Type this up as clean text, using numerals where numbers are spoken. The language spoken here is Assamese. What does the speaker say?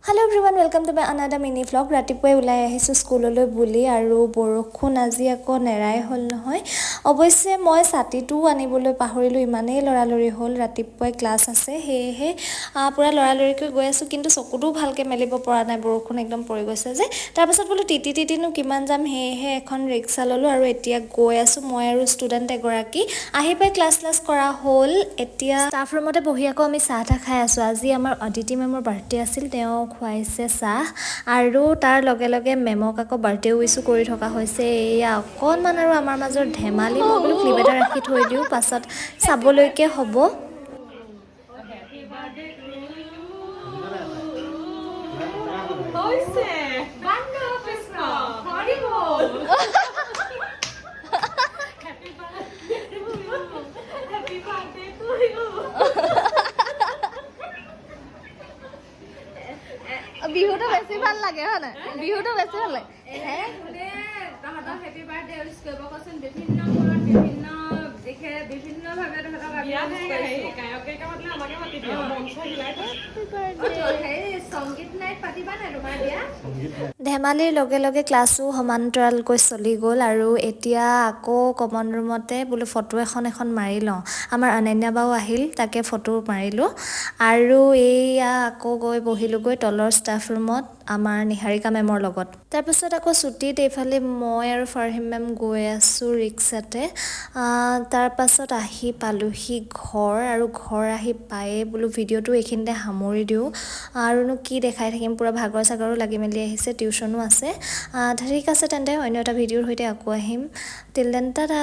Hello everyone, welcome to my another mini vlog. ৰাতিপুৱাই ওলাই আহিছোঁ স্কুললৈ বুলি আৰু বৰষুণ আজি আকৌ নেৰাই হ'ল নহয়। অৱশ্যে মই ছাতিটোও আনিবলৈ পাহৰিলোঁ, ইমানেই লৰালৰি হ'ল। ৰাতিপুৱাই ক্লাছ আছে, সেয়েহে পূৰা লৰালৰিকৈ গৈ আছোঁ, কিন্তু চকুটোও ভালকৈ মেলিব পৰা নাই, বৰষুণ একদম পৰি গৈছে যে। তাৰপাছত বোলো তিতি তিতিনো কিমান যাম, সেয়েহে এখন ৰিক্সা ল'লোঁ আৰু এতিয়া গৈ আছোঁ মই আৰু ষ্টুডেণ্ট এগৰাকী। আহি পাই ক্লাছ ক্লাছ কৰা হ'ল। এতিয়া ষ্টাফ ৰুমতে বহি আকৌ আমি চাহ তাহ খাই আছোঁ। আজি আমাৰ অদিতি মেমৰ বাৰ্থডে আছিল, তেওঁ খুৱাইছে চাহ আৰু তাৰ লগে লগে মেমক আকৌ বাৰ্থডে উইচো কৰি থকা হৈছে। এয়া অকণমান আৰু আমাৰ মাজৰ ধেমালি। মই বোলো ক্লিপ এটা ৰাখি থৈ দিওঁ, পাছত চাবলৈকে হ'ব। Happy birthday to you. হৈছে কৃষ্ণ, হৰি বল। Happy birthday to you, happy birthday to you. বিহুটো বেছি ভাল লাগে, হয় নাই? বিহুটো বেছি ভাল লাগে। হে, কোনে তহঁতক হেপী বাৰ্থডে উইচ কৰিব কচোন? বিভিন্ন মূৰত, বিভিন্ন দিশে, বিভিন্নভাৱে তহঁতক আমি বিয়াত উইচ হেৰি কৰিছোঁ। গায়ক গায়িকা মাতিলে আমাকে মাতি দিয়ে, মঞ্চ হিলাই থয়। অ, হেৰি, সংগীত নাইট পাতিবা নাই তোমাৰ বিয়া? ধেমালিৰ লগে লগে ক্লাছো সমান্তৰালকৈ চলি গ'ল আৰু এতিয়া আকৌ কমন ৰুমতে বোলো ফটো এখন এখন মাৰি লওঁ। আমাৰ অনন্যা বাও আহিল, তাকে ফটো মাৰিলোঁ আৰু এইয়া আকৌ গৈ বহিলোগৈ তলৰ ষ্টাফ ৰুমত আমাৰ নিহাৰিকা মেমৰ লগত। তাৰপাছত আকৌ ছুটীত এইফালে মই আৰু ফাৰহিম মেম গৈ আছোঁ ৰিক্সাতে। তাৰপাছত আহি পালোহি ঘৰ আৰু ঘৰ আহি পায়ে বোলো ভিডিঅ'টো এইখিনিতে সামৰি দিওঁ, আৰুনো কি দেখাই থাকিম। পূৰা ভাগৰ চাগৰো লাগি মেলি আহিছে, টিউশ্যনো আছে। ঠিক আছে তেন্তে, অন্য এটা ভিডিঅ'ৰ সৈতে আকৌ আহিম। Till then, tata.